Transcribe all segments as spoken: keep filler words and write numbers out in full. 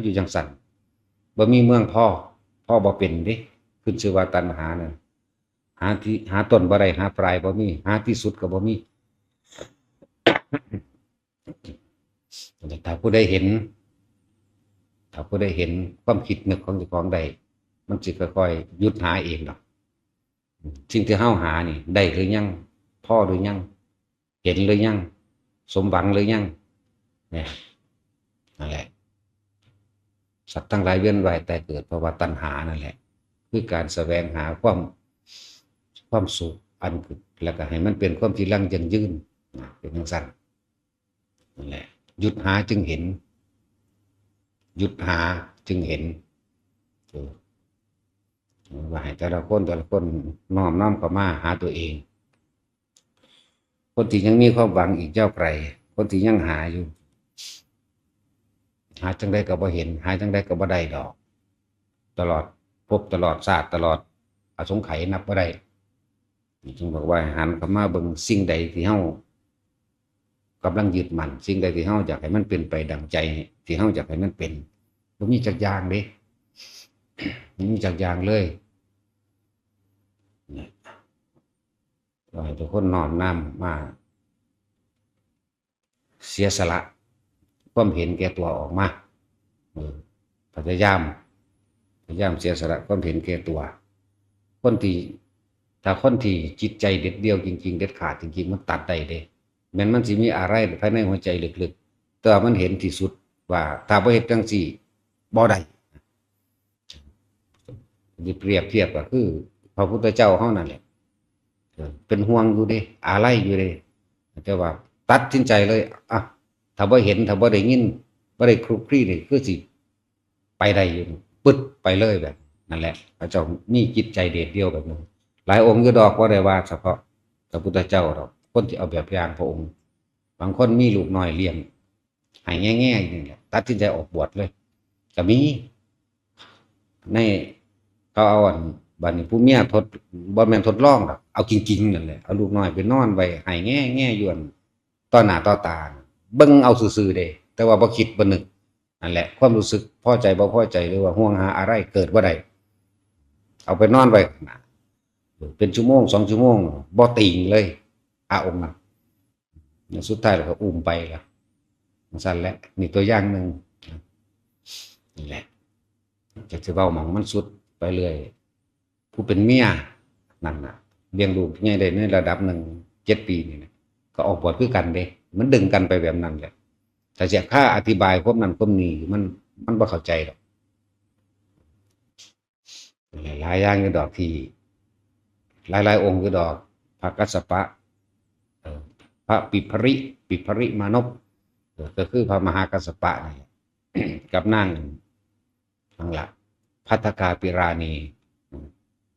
อยู่จังซั่น บ่มีเมืองพอ พอบ่เป็นเด้ ขึ้นชื่อว่าตัณหานั่น หาที่ หาต้นบ่ได้ หาปลายบ่มี หาที่สุดก็บ่มี ถ้าผู้ใดเห็น ถ้าผู้ใดเห็นความคิดนึกของเจ้าของได้ มันสิค่อยๆหยุดหาเองดอก สิ่งที่เฮาหานี่ ได้หรือยัง พอหรือยัง เห็นหรือยัง สมหวังหรือยัง เนี่ย นั่นแหละ สัตว์ทั้งหลายเวียนว่ายตายเกิด เพราะว่าตัณหานั่นแหละ คือการแสวงหาความ ความสุขอัน แล้วก็ให้มันเป็นความที่รังยั่งยืนนะ เป็นจังซั่น นั่นแหละ หยุดหาจึงเห็น หยุดหาจึงเห็น เออ ว่าให้แต่ละคน แต่ละคนน้อม น้อมเข้ามาหาตัวเอง คนที่ยังมีความหวังอีกยาวไกล คนที่ยังหาอยู่ หาจังใดก็บ่เห็น หาจังใดก็บ่ได้ดอก ตลอดภพตลอดชาติ ตลอดอสงไขยนับบ่ได้ จึงบอกว่าให้หันเข้ามาเบิ่งสิ่งใดที่เฮากำลังยึดมั่น สิ่งใดที่เฮาอยากให้มันเป็นไปดังใจ ที่เฮาอยากให้มันเป็น บ่มีจักอย่างเด้ บ่มีจักอย่างเลย เนี่ย ขอให้ทุกคนน้อมนำมา เสียสละความเห็นแก่ตัวออกมา เออ พยายาม พยายามเสียสละความเห็นแก่ตัว คนที่ ถ้าคนที่จิตใจเด็ดเดี่ยวจริงๆ เด็ดขาดจริงๆ มันตัดได้เด้ แม้นมันสิมีอะไรภายในหัวใจลึกๆ แต่ว่ามันเห็นที่สุดว่าถ้าบ่เฮ็ดจังซี่บ่ได้ นี่เปรียบเทียบก็คือพระพุทธเจ้าเฮานั่นแหละ เออ เป็นห่วงอยู่เด้ อาลัยอยู่เด้ แต่ว่าตัดสินใจเลย อ่ะ ถ้าบ่เห็น ถ้าบ่ได้ยิน บ่ได้คลุกคลีนี่ คือสิไปได้อยู่ ปึ๊ดไปเลยแบบ นั่นแหละ พระเจ้ามีจิตใจเด็ดเดี่ยวแบบนั้น หลายองค์อยู่ดอก บ่ได้ว่าเฉพาะพระพุทธเจ้าดอก คนที่เอาแบบอย่างพระองค์ บางคนมีลูกน้อยเลี้ยง ให้แง่ๆ นี่แหละ ตัดสินใจออกบวชเลย ก็มี ใน เขาเอาอัน บัดนี้ผู้เมียทด บ่แม่นทดลองดอก เอาจริงๆ นั่นแหละ เอาลูกน้อยไปนอนไว้ ให้แง่ๆ อยู่อัน ต่อหน้าต่อตา เบิ่งเอาซื่อๆ เด้ แต่ว่าบ่คิดบ่นึก นั่นแหละ ความรู้สึกพอใจบ่พอใจ หรือว่าห่วงหาอะไรเกิดบ่ได้ เอาไปนอนไว้ข้างหน้า เป็นชั่วโมงสองชั่วโมง บ่ติงเลย พระองค์นั้น สุดท้ายแล้วก็อุ้มไปละ จังซั่นแหละ นี่ตัวอย่างหนึ่ง นี่แหละ จะสิเว้าหม่องมันสุดไปเรื่อย ผู้เป็นเมียนั่นน่ะ เลี้ยงลูกใหญ่ได้ในระดับหนึ่ง เจ็ดปีนี่นะ ก็ออกบวชคือกันเด้ มันดึงกันไปแบบนั้นแหละ ถ้าจะฆ่าอธิบายความนั้นความนี้ มัน มันบ่เข้าใจดอก หลายๆ อย่างอยู่ดอกที่ หลายๆ องค์อยู่ดอก พระกัสสปะ เอ่อ พระปิภริ ปิภริมานพ เอ่อ ก็คือพระมหากัสสปะนี่แหละ กับนาง นั่นละ ภัททคาปิราณี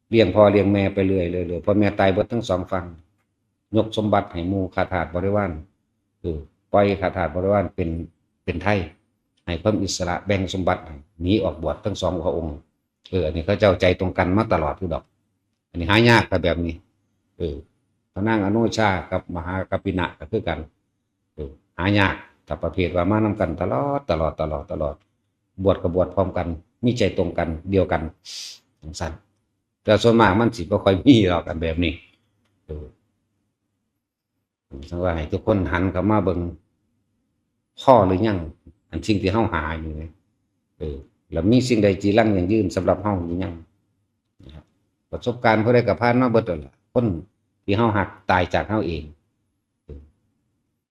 เลี้ยงพ่อเลี้ยงแม่ไปเรื่อยๆ เรื่อยๆ พ่อแม่ตายเบิดทั้งสองฝั่ง ยกสมบัติให้หมู่ข้าทาสบริวาร คือปล่อยข้าทาสบริวารเป็น เป็นไทย ให้ความอิสระ แบ่งสมบัติให้ หนีออกบวชทั้งสองพระองค์ เออ อันนี้เขาเจ้าใจตรงกันมาตลอดอยู่ดอก อันนี้หายาก ถ้าแบบนี้ เออ พระนางอโนชากับมหากัปปินะก็คือกัน เออ หายาก ถ้าประเภทว่ามานำกันตลอด ตลอด ตลอด ตลอด บวชก็บวชพร้อมกัน มีใจตรงกัน เดียวกัน จังซั่น แต่ส่วนมากมันสิบ่ค่อยมีดอก อันแบบนี้ เออ จังว่าให้ทุกคนหันเข้ามาเบิ่ง พอหรือยัง อันสิ่งที่เฮาหาอยู่นี่ เออ แล้วมีสิ่งใดจีรังยั่งยืนสำหรับเฮาหรือยัง นะครับ ประสบการณ์ผู้ใดก็ผ่านมาเบิดแล้วล่ะ คนที่เฮาฮักตายจากเฮาเอง เออ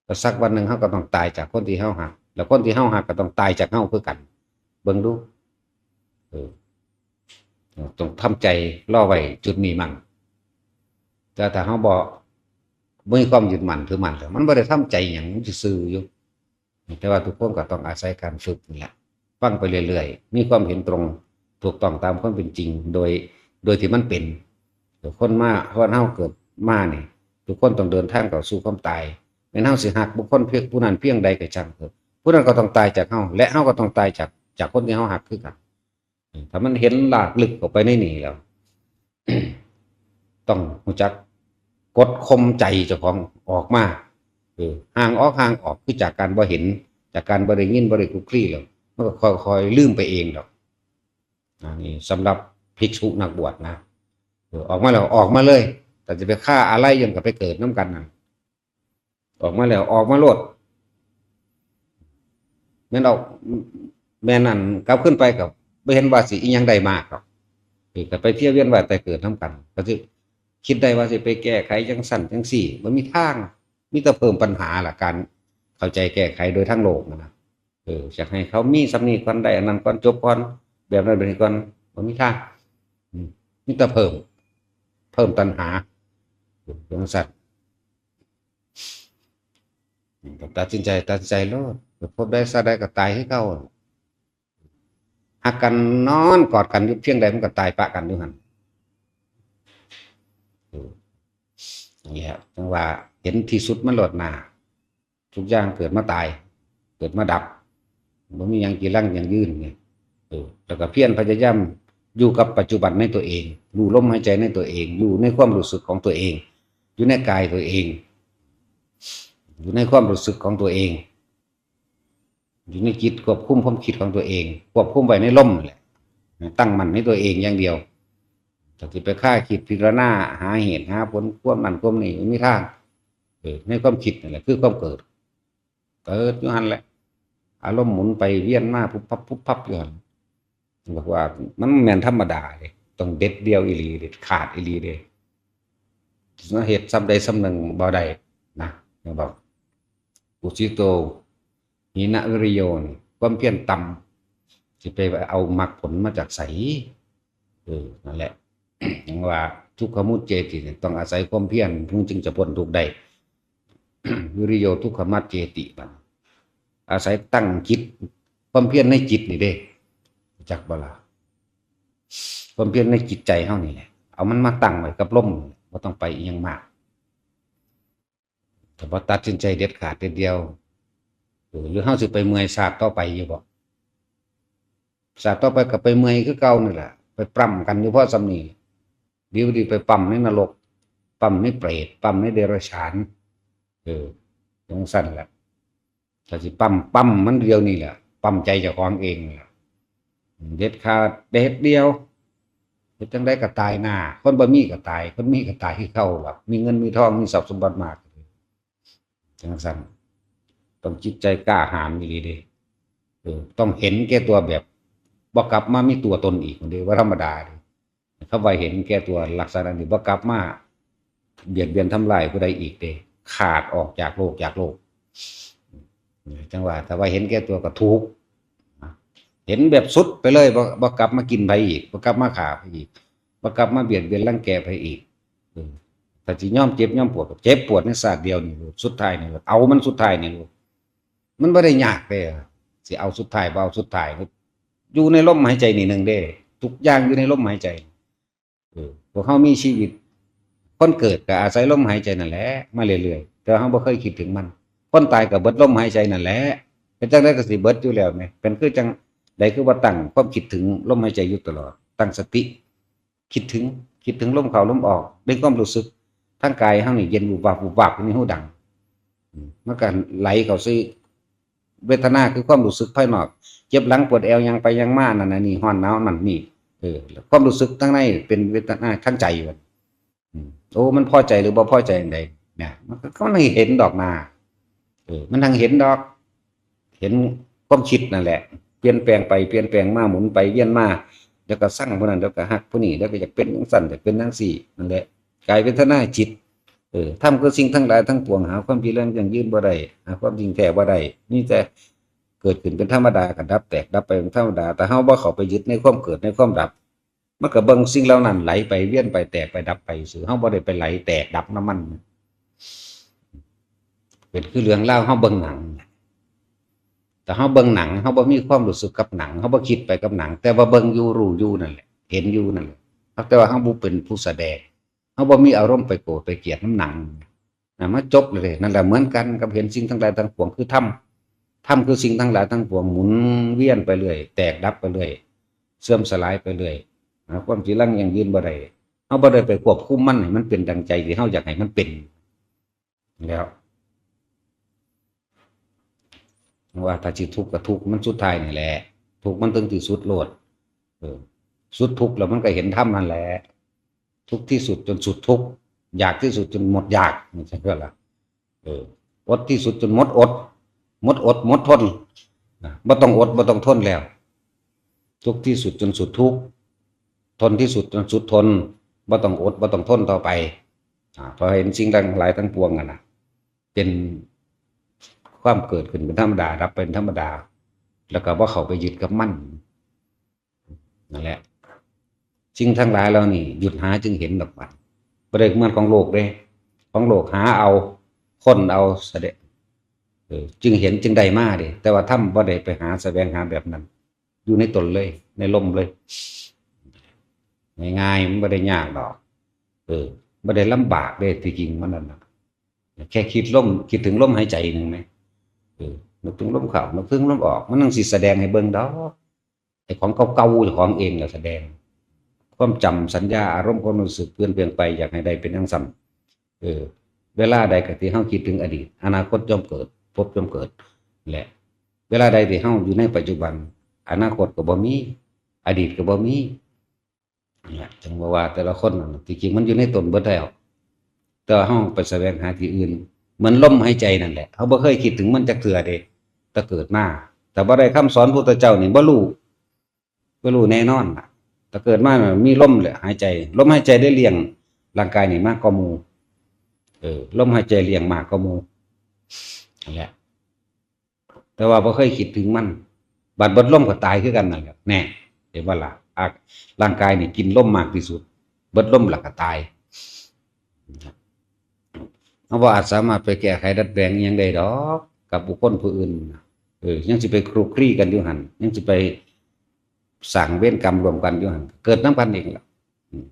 ก็สักวันหนึ่งเฮาก็ต้องตายจากคนที่เฮาฮัก แล้วคนที่เฮาฮักก็ต้องตายจากเฮาคือกัน เบิ่งดู เออ ต้องทำใจรอไว้จุดนี้มั่ง แต่ถ้าเฮาบ่ บ่มีความยึดมั่นถือมั่นแล้ว มันบ่ได้ทำใจหยัง มันซื่อๆ อยู่ แต่ว่าทุกคนก็ต้องอาศัยการฝึกนี่แหละ ฟังไปเรื่อยๆ มีความเห็นตรง ถูกต้องตามความเป็นจริง โดย โดยที่มันเป็น คนมา คนเฮาเกิดมานี่ ทุกคนต้องเดินทางเข้าสู่ความตาย แม้นเฮาสิฮักบุคคลเพียงผู้นั้นเพียงใดก็ช่างเถอะ ผู้นั้นก็ต้องตายจากเฮา และเฮาก็ต้องตายจาก จากคนที่เฮาฮักคือกัน ถ้ามันเห็นลากลึกเข้าไปในนี่แล้ว ต้องรู้จักกดข่มใจเจ้าของออกมา เออ ห่างออก ห่างออก คือจากการบ่เห็น จากการบ่ได้ยิน บ่ได้คลุกคลีแล้ว มันก็ค่อยๆลืมไปเองดอก อันนี้สำหรับภิกษุนักบวชนะ เออ ออกมาแล้ว ออกมาเลย แต่จะไปฆ่าอะไรยังกับไปเกิดน้ำกันนั่น ออกมาแล้ว ออกมาโลด แม่นออก แม่นนั่นกลับขึ้นไปกับไม่เห็นว่าสิอีหยังได้มากหรอก เออ ก็ไปเที่ยวเวียนว่ายแต่เกิดน้ำกัน ก็สิคิดได้ว่าสิไปแก้ไขจังสั่นจังสี่ มันมีทาง มีแต่เพิ่มปัญหาล่ะ การเข้าใจแก้ไขโดยทางโลกนะ เออ อยากให้เขามีสำนีก่อนได้อันนั้นก่อน จบก่อน แบบนั้นแบบนี้ก่อน มันมีทาง อืม มีแต่เพิ่ม เพิ่มตัณหา เออ จังสั่น อืม ตัดสินใจ ตัดสินใจโลด พบได้ซะได้ก็ตายให้เขา หักกันนอนกอดกันอยู่เพียงใดมันก็ตายปะกันอยู่หั่น เออ อย่างนี้ครับ จังว่าเห็นที่สุดมันโลดหน้า ทุกอย่างเกิดมาตาย เกิดมาดับ บ่มีหยังจีรังหยังยืนไง เออ แล้วก็เพียรพยายามอยู่กับปัจจุบันในตัวเอง รู้ลมหายใจในตัวเอง อยู่ในความรู้สึกของตัวเอง อยู่ในกายตัวเอง อยู่ในความรู้สึกของตัวเอง อยู่ในจิตควบคุมความคิดของตัวเอง ควบคุมไว้ในลมนั่นแหละ ตั้งมั่นในตัวเองอย่างเดียว แต่ที่ไปฆ่าคิดพิจารณาหาเหตุหาผลความนั่นความนี่ไม่มีทาง เออ ในความคิดนั่นแหละคือความเกิด เกิดอยู่หั่นแหละ อารมณ์หมุนไปเวียนมาปุ๊บปั๊บปุ๊บปั๊บอยู่หั่น บอกว่ามันแม่นธรรมดาเลย ต้องเด็ดเดี่ยวอีหลี เด็ดขาดอีหลีเลย เฮ็ดซ้ำใดซ้ำหนึ่งบ่ได้นะ บอก กุสิโต หินะวิริโยนี่ ความเพียรต่ำ สิไปเอามรรคผลมาจากไส เออ นั่นแหละ ยังว่า ทุกขมุจเจติเนี่ย ต้องอาศัยความเพียร มันจึงจะพ้นทุกข์ได้ วิริโยทุกขมัจเจติ บัด อาศัยตั้งจิต ความเพียรในจิตนี่เด้ จักบ่ล่ะ ความเพียรในจิตใจเฮานี่แหละ เอามันมาตั้งไว้กับลม บ่ต้องไปอิหยังมาก แต่พอตัดสินใจเด็ดขาดเด็ดเดียว เออ หรือเฮาสิไปเมื่อยชาติต่อไปอยู่บ่ ชาติต่อไปก็ไปเมื่อยคือเก่านี่แหละ ไปปร่ำกันอยู่เพราะส่ำนี้ เดี๋ยวดีไปปร่ำในนรก ปร่ำในเปรต ปร่ำในเดรัจฉาน เออ จังซั่นแหละ ถ้าสิปร่ำ ปร่ำมันเดียวนี่แหละ ปร่ำใจเจ้าของเองนี่แหละ เด็ดขาดเด็ดเดียว เฮ็ดจังใดก็ตายหน้า คนบ่มีก็ตาย คนมีก็ตายคือเก่าล่ะ มีเงินมีทอง มีทรัพย์สมบัติมาก จังซั่น ต้องจิตใจกล้าหาญอีหลีเด้ เออ ต้องเห็นแก่ตัวแบบ บ่กลับมามีตัวตนอีกเด้ ว่าธรรมดาเด้ คำว่าเห็นแก่ตัวลักษณะนี้ บ่กลับมาเบียดเบียนทำลายผู้ใดอีกเด้ ขาดออกจากโลก จากโลก จังว่า ถ้าว่าเห็นแก่ตัวก็ถูก เห็นแบบสุดไปเลย บ่ บ่กลับมากินไผอีก บ่กลับมาฆ่าไผอีก บ่กลับมาเบียดเบียนรังแกไผอีก เออ ถ้าสิยอมเจ็บยอมปวดก็เจ็บปวดในชาติเดียวนี่โลด สุดท้ายนี่โลด เอามันสุดท้ายนี่โลด มันบ่ได้ยากเด้ สิเอาสุดท้ายบ่เอาสุดท้าย อยู่ในลมหายใจนี่หนึ่งเด้ ทุกอย่างอยู่ในลมหายใจ เออ พวกเฮามีชีวิต คนเกิดก็อาศัยลมหายใจนั่นแหละ มาเรื่อยๆ แต่เฮาบ่เคยคิดถึงมัน คนตายก็เบิดลมหายใจนั่นแหละ เป็นจังใดก็สิเบิดอยู่แล้วแหม เป็นคือจังใดคือว่าตั้งความคิดถึงลมหายใจอยู่ตลอด ตั้งสติ คิดถึง คิดถึงลมเข้าลมออก ในความรู้สึก ทางกายเฮานี่เย็นวุบวับวุบวับอยู่ในหูดัง อืม มันก็ไหลเข้าสู่เวทนาคือความรู้สึกภายนอก เจ็บหลังปวดแอว ย่างไปย่างมา นั่นน่ะนี่ ร้อนหนาวนั่นนี่ เออ แล้วความรู้สึกทางในเป็นเวทนาทางใจบัด อืม โอ้ มันพอใจหรือบ่พอใจจั่งใด เนี่ย มันก็ ก็มันเห็นดอกนา เออ มันทั้งเห็นดอก เห็นความคิดนั่นแหละ เปลี่ยนแปลงไป เปลี่ยนแปลงมา หมุนไปเวียนมา เดี๋ยวก็ซังผู้นั้น เดี๋ยวก็ฮักผู้นี้ เดี๋ยวก็อยากเป็นจังซั่น อยากเป็นจังซี่ นั่นแหละ กายเวทนาจิต เออ ธรรมคือสิ่งทั้งหลายทั้งปวง หาความจีรังยั่งยืนบ่ได้ หาความจริงแท้บ่ได้ มีแต่เกิดขึ้นเป็นธรรมดา ก็ดับแตกดับไปเป็นธรรมดา แต่เฮาบ่เข้าไปยึดในความเกิดในความดับ มันก็เบิ่งสิ่งเหล่านั้นไหลไปเวียนไปแตกไปดับไปซื่อ เฮาบ่ได้ไปไหลแตกดับนำมัน เป็นคือเรื่องราวเฮาเบิ่งหนัง แต่เฮาเบิ่งหนัง เฮาบ่มีความรู้สึกกับหนัง เฮาบ่คิดไปกับหนัง แต่ว่าเบิ่งอยู่ รู้อยู่นั่นแหละ เห็นอยู่นั่นแหละ แต่ว่าเฮาบ่เป็นผู้แสดง เฮาบ่มีอารมณ์ไปโกรธไปเกลียดนำหนัง นะ มาจบเลยเด้ นั่นแหละเหมือนกันกับเห็นสิ่งทั้งหลายทั้งปวงคือธรรม ธรรมคือสิ่งทั้งหลายทั้งปวงหมุนเวียนไปเรื่อย แตกดับไปเรื่อย เสื่อมสลายไปเรื่อย นะ ความจีรังยั่งยืนบ่ได้ เฮาบ่ได้ไปควบคุมมันให้มันเป็นดังใจที่เฮาอยากให้มันเป็น แล้ว ว่าถ้าสิทุกข์ก็ทุกข์ มันสุดท้ายนี่แหละ ทุกข์มันถึงที่สุดโลด เออ สุดทุกข์แล้วมันก็เห็นธรรมนั่นแหละ ทุกข์ที่สุดจนสุดทุกข์ อยากที่สุดจนหมดอยาก มันใช่ก็ละ เออ อดที่สุดจนหมดอด หมดอด หมดทน นะ บ่ต้องอด บ่ต้องทนแล้ว ทุกข์ที่สุดจนสุดทุกข์ ทนที่สุดจนสุดทน บ่ต้องอด บ่ต้องทนต่อไป อ่า เพราะเห็นสิ่งทั้งหลายทั้งปวงอะนะ เป็นความเกิดขึ้นเป็นธรรมดา ดับเป็นธรรมดา แล้วก็บ่เข้าไปยึดกับมัน นั่นแหละ สิ่งทั้งหลายเหล่านี้หยุดหาจึงเห็นดอกบัด บ่ได้เหมือนของโลกเด้ ของโลกหาเอา ค้นเอาแสดง เออ จึงเห็นจึงได้มาเด้ แต่ว่าธรรมบ่ได้ไปหาแสวงหาแบบนั้น อยู่ในตนเลย ในลมเลย ง่ายๆ มันบ่ได้ยากดอก เออ บ่ได้ลำบากเด้ ที่จริงมันนั่นน่ะ แค่คิดลม คิดถึงลมหายใจหนึ่งไหม เออ นึกถึงลมเข้า นึกถึงลมออก มันจั่งสิแสดงให้เบิ่งดอก ไอ้ของเก่าๆ เจ้าของเองแหละแสดง ความจำ สัญญา อารมณ์ ความรู้สึก เปลี่ยนแปลงไป อยากให้ได้เป็นจั่งซั้น เออ เวลาใดก็ที่เฮาคิดถึงอดีต อนาคตย่อมเกิด ภพย่อมเกิด แหละ เวลาใดที่เฮาอยู่ในปัจจุบัน อนาคตก็บ่มี อดีตก็บ่มี นั่นแหละ จั่งว่า ว่าแต่ละคนนั่นน่ะ ที่จริงมันอยู่ในตนเบิดแล้ว แต่ว่าเฮาไปแสวงหาที่อื่น เหมือนลมหายใจนั่นแหละ เฮาบ่เคยคิดถึงมันจักเทื่อเด้ แต่เกิดมา แต่บ่ได้คำสอนพุทธเจ้านี่บ่รู้ บ่รู้แน่นอนน่ะ แต่เกิดมาน่ะมีลมแหละหายใจ ลมหายใจได้เลี้ยงร่างกายนี่มากกว่าหมู่ เออ ลมหายใจเลี้ยงมากกว่าหมู่ นั่นแหละ แต่ว่าบ่เคยคิดถึงมัน บัดเบิดลมก็ตายคือกันนั่นแหละ แน่ เห็นบ่ล่ะ อ่ะ ร่างกายนี่กินลมมากที่สุด เบิดลมแล้วก็ตาย เฮาบ่อาจสามารถไปแก้ไขดัดแปลงอิหยังได้ดอก กับบุคคลผู้อื่น เออ ยังสิไปคลุกคลีกันอยู่หั่น ยังสิไปสร้างเวรกรรมร่วมกันอยู่หั่น เกิดนำกันเองล่ะ อืม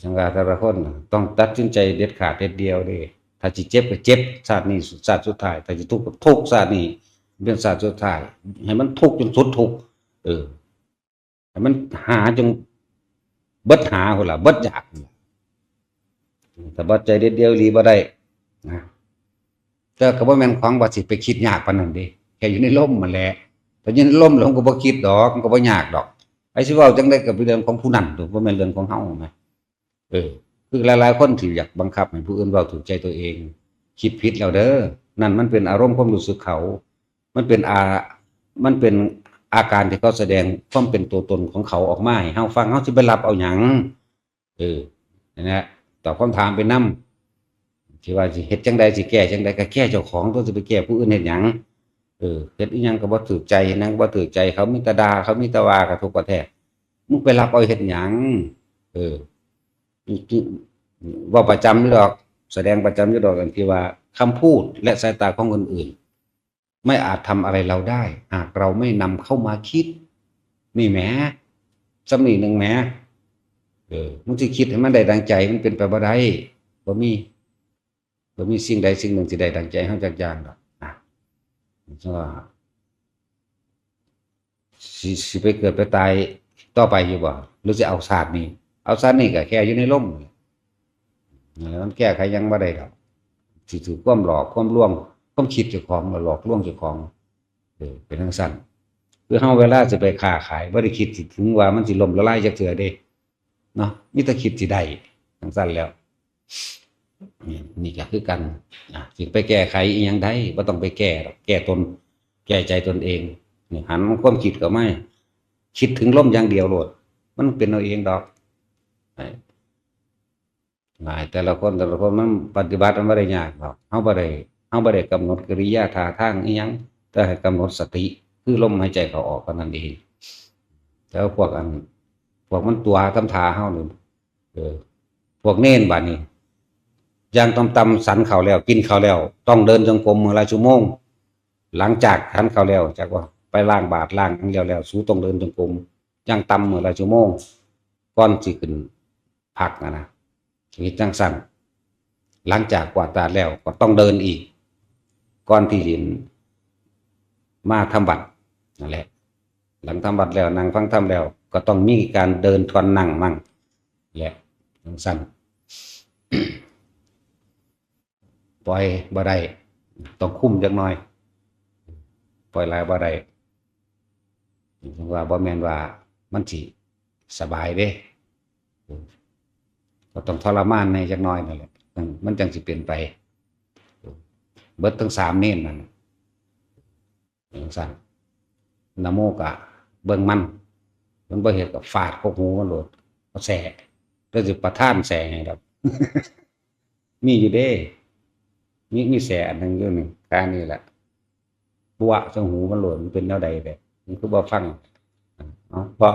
จั่งว่าแต่ละคนน่ะต้องตัดสินใจเด็ดขาดเด็ดเดี่ยวเด้ ถ้าสิเจ็บก็เจ็บชาตินี้ ชาติสุดท้าย ถ้าสิทุกข์ก็ทุกข์ชาตินี้ เป็นชาติสุดท้าย ให้มันทุกข์จนสุดทุกข์ เออ ให้มันหาจนเบิดหาพุ้นล่ะ เบิดอยากพุ้นล่ะ ถ้าบ่ใจเด็ดเดี่ยวอีหลีบ่ได้นะ แต่ก็บ่แม่นของว่าสิไปคิดยากปานนั้นเด้ แค่อยู่ในลมนั่นแหละ พออยู่ในลมแล้วมันก็บ่คิดดอก มันก็บ่ยากดอก ไผสิเว้าจั่งใดก็เป็นเรื่องของผู้นั้น บ่แม่นเรื่องของเฮานะ เออ คือหลายๆ คนที่อยากบังคับให้ผู้อื่นเว้าถูกใจตัวเอง คิดผิดแล้วเด้อ นั่นมันเป็นอารมณ์ความรู้สึกเขา มันเป็นอา มันเป็นอาการที่เขาแสดงความเป็นตัวตนของเขาออกมาให้เฮาฟัง เฮาสิไปรับเอาหยัง เออ นั่นแหละ ตอบคำถามไปนำ ที่ว่าสิเฮ็ดจั่งใด สิแก้จั่งใด ก็แก้เจ้าของตั๊ว สิไปแก้ผู้อื่นเฮ็ดหยัง เออ เฮ็ดอิหยังก็บ่ถูกใจ เฮ็ดหยังก็บ่ถูกใจ เขามีแต่ด่า เขามีแต่ว่า ก็ทุกข์ก็แท้ มึงไปรับเอาเฮ็ดหยัง เออ เว้าประจำอยู่ดอก แสดงประจำอยู่ดอก อันที่ว่าคำพูดและสายตาของคนอื่น ไม่อาจทำอะไรเราได้ หากเราไม่นำเข้ามาคิด นี่แหม ส่ำนี้หนึ่งแหม เออ มึงสิคิดให้มันได้ดังใจ มันเป็นไปบ่ได้ บ่มี บ่มีสิ่งใดสิ่งหนึ่งสิได้ดังใจเฮาจักอย่างดอกนะ ก็ สิ สิไปเกิดไปตายต่อไปอยู่บ่ หรือสิเอาชาตินี้ เอาชาตินี้ก็แค่อยู่ในลม นั่นแหละ มันแก้ไขหยังบ่ได้ดอก สิถืกความหลอก ความลวง ความคิดเจ้าของ หลอกลวงเจ้าของ เออ เป็นจั่งซั้น คือเฮาเวลาสิไปค้าขาย บ่ได้คิดสิถึงว่ามันสิล้มละลายจักเทื่อเด้ เนาะ มีแต่คิดสิได้ จั่งซั้นแล้ว นี่ นี่ก็คือกัน อ่ะ สิไปแก้ไขอิหยังได้ บ่ต้องไปแก้ดอก แก้ตน แก้ใจตนเอง นี่ หันความคิดเข้ามา คิดถึงลมอย่างเดียวโลด มันเป็นเอาเองดอก หลาย แต่ละคน แต่ละคนมันปฏิบัติมันบ่ได้ยากดอก เฮาบ่ได้ เฮาบ่ได้กำหนดกิริยาท่าทางอิหยัง แต่ให้กำหนดสติ คือลมหายใจเข้าออกเท่านั้นเอง แต่ว่าพวกอัน พวกมันตั๋วทำท่าเฮานี่ เออ พวกเณรบัดนี้ อย่างต่ำๆ ฉันข้าวแล้ว กินข้าวแล้ว ต้องเดินจงกรมมื้อละชั่วโมง หลังจากฉันข้าวแล้ว จักว่าไปล้างบาตรล้างหยังแล้วแล้ว สูต้องเดินจงกรม อย่างต่ำมื้อละชั่วโมง ก่อนสิขึ้นพักนะนะ เฮ็ดจั่งซั้น หลังจากกวาดตาดแล้วก็ต้องเดินอีก ก่อนที่สิมาทำวัตร นั่นแหละ หลังทำวัตรแล้ว นั่งฟังธรรมแล้ว ก็ต้องมีการเดินทวนนั่งมั่ง และจั่งซั้น ปล่อยบ่ได้ ต้องคุมจักหน่อย ปล่อยหลายบ่ได้ ว่าบ่แม่นว่ามันสิสบายเด้ ก็ต้องทรมานในจักหน่อยนั่นแหละ มันจังสิเป็นไป เบิดทั้งสามเณรนั่นน่ะจังซั่น นะโมกะเบิ่งมัน มันบ่เฮ็ดก็ฟาดกกหูมันโลด เอาแสก็สิประทานแสให้ดอก มีอยู่เด้ มีมีแสอันหนึ่งอยู่นี่ ค่านี่แหละ ปัวะจังหูมันโลด มันเป็นแนวใดแบบ มันคือบ่ฟัง เนาะ เพราะ